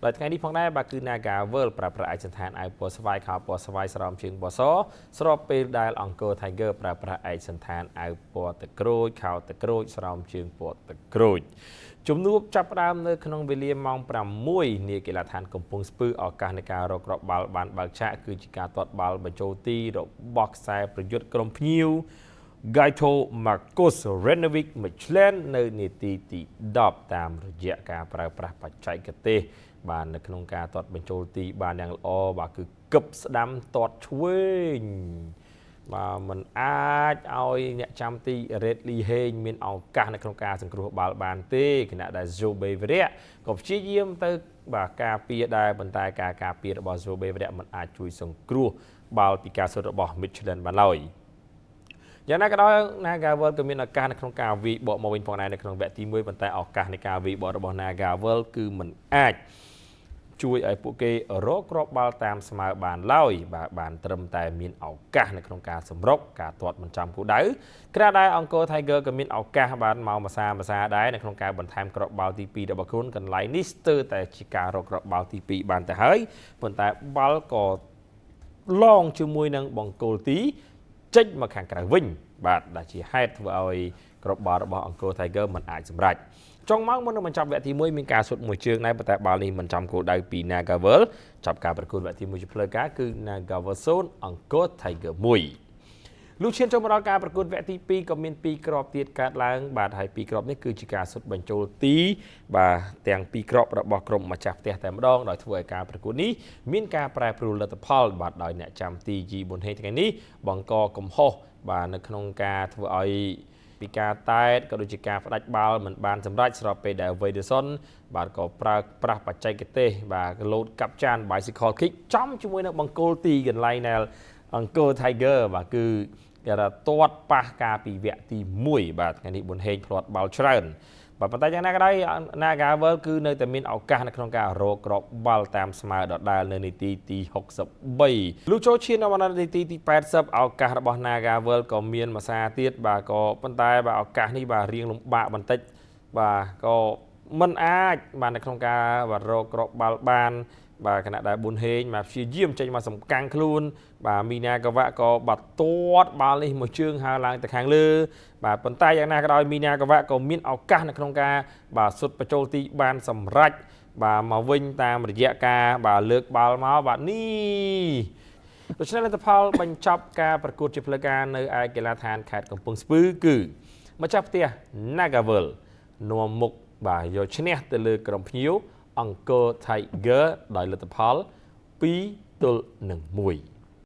ដោយថ្ងៃនេះផងដែរបាទគឺ Naga World ប្រើប្រាស់ឯកសណ្ឋានអាវពណ៌ស្វាយខោពណ៌ស្វាយស្រោមជើងពណ៌សស្របពេលដែលអង្គរ Tiger ប្រើប្រាស់ឯកសណ្ឋានអាវពណ៌ទឹកក្រូចខោទឹកក្រូចស្រោមជើងពណ៌ទឹកក្រូចជំនួបចាប់ផ្ដើមនៅក្នុងវេលាម៉ោង6នាកីឡដ្ឋានកំពង់ស្ពឺឱកាសនៃការរកគ្រាប់បាល់បានបើកឆាកគឺជាការទាត់បាល់បញ្ចូលទីរបស់ខ្សែប្រយុទ្ធក្រុមភ្ញៀវ Gaito Marcos Renovic Michelin នៅនាទីទី10តាមរយៈការប្រើប្រាស់បច្ចេកទេសបាទនៅក្នុងការទាត់បញ្ចូលទីបានយ៉ាងល្អបាទគឺគឹបស្ដាំទាត់ឆ្វេងបាទมันអាចឲ្យអ្នកចាំទី Redley Heng មានឱកាសនៅក្នុងការសង្គ្រោះបាល់បានទេខណៈដែល Zobe Virak ក៏ព្យាយាមទៅបាទការពារដែរប៉ុន្តែការការពាររបស់ Zobe Virak មិនអាចជួយសង្គ្រោះបាល់ពីការសុទ្ធរបស់ Michelin បានឡើយយ៉ាងណាក៏ដោយ Nagawal ក៏មានឱកាសនៅក្នុងការវាយបកមកវិញផងដែរនៅក្នុងវគ្គទី1ប៉ុន្តែឱកាសនៃការវាយបករបស់ Nagawal គឺមិនអាចជួយឲ្យពួកគេរកគ្រាប់បាល់តាមស្មើបានឡើយបាទបានត្រឹមតែមានឱកាសនៅក្នុងការសម្រុកការទាត់មិនចំគោលដៅក្រៅដែរអង្គរ Tiger ក៏មានឱកាសបានមកម្សាម្សាដែរនៅក្នុងការបន្ថែមគ្រាប់បាល់ទី2របស់ខ្លួនកន្លែងនេះស្ទើរតែជាការរកគ្រាប់បាល់ទី2បានទៅហើយប៉ុន្តែបាល់ក៏ឡងជាមួយនឹងបង្គោលទីចេញមកខាងក្រៅវិញបាទដែលជាហេតុធ្វើឲ្យគ្រាប់បាល់របស់អង្គរ Tiger មិនអាចសម្រេចចុងម៉ោងមុននឹងបញ្ចប់វគ្គទី1មានការសុទ្ធមួយជើងដែរប៉ុន្តែបាល់នេះមិនចំគោលដៅពី Nagawal ចាប់ការប្រកួតវគ្គទី1ជាផ្លូវការគឺ Nagawal 0អង្គរ Tiger 1លុះឈានចូលមកដល់ការប្រកួតវគ្គទី2ក៏មាន2គ្រាប់ទៀតកើតឡើងបាទហើយ2គ្រាប់នេះគឺជាការសុទ្ធបញ្ចូលទីបាទទាំង2គ្រាប់របស់ក្រុមម្ចាស់ផ្ទះតែម្ដងដោយធ្វើឲ្យការប្រកួតនេះមានការប្រែប្រួលលទ្ធផលបាទដោយអ្នកចាំទីយីប៊ុនហេងថ្ងៃនេះបង្កកំហុសបាទនៅក្នុងការធ្វើឲ្យពីការតែតក៏ដូចជាការផ្ដាច់បាល់មិនបានសម្រេចស្របពេលដែល Vederson បាទក៏ប្រើប្រាស់បច្ចេកទេសបាទលោតកាប់ចាន bicycle kick ចំជាមួយនឹងបង្គោលទីកន្លែងដែលអង្គរ Tiger បាទគឺគេថាទាត់ប៉ះការពីវគ្គទី1បាទថ្ងៃនេះប៊ុនហេងភ្លាត់បាល់ច្រើនបាទប៉ុន្តែយ៉ាងណាក៏ដោយ Nagawal គឺនៅតែមានឱកាសនៅក្នុងការរកគ្រាប់បាល់តាមស្មើដដែលនៅនាទីទី63លុះចូលឈានដល់នាទីទី80ឱកាសរបស់ Nagawal ក៏មានមួយសារទៀតបាទក៏ប៉ុន្តែបាទឱកាសនេះបាទរៀងលំបាកបន្តិចបាទក៏មិនអាចបាទនៅក្នុងការបាទរកគ្រាប់បាល់បានបាទខណៈដែលប៊ុនហេងបាទព្យាយាមចេញមកសំកាំងខ្លួនបាទមីណាកាវៈក៏បាទទាត់បាល់នេះមួយជើងហើរឡើងទៅខាងលើបាទប៉ុន្តែយ៉ាងណាក៏ដោយមីណាកាវៈក៏មានឱកាសនៅក្នុងការបាទសុទ្ធបញ្ចូលទីបានសម្រេចបាទមកវិញតាមរយៈការបាទលើកបាល់មកបាទនេះដូច្នេះលទ្ធផលបញ្ចប់ការប្រកួតជាផ្លូវការនៅឯកីឡាដ្ឋានខេត្តកំពង់ស្ពឺគឺម្ចាស់ផ្ទះ Nagawal នាំមុខបាទយកឈ្នះទៅលើក្រុមភ្ញៀវអង្គរ Tiger ដោយលទ្ធផល2-1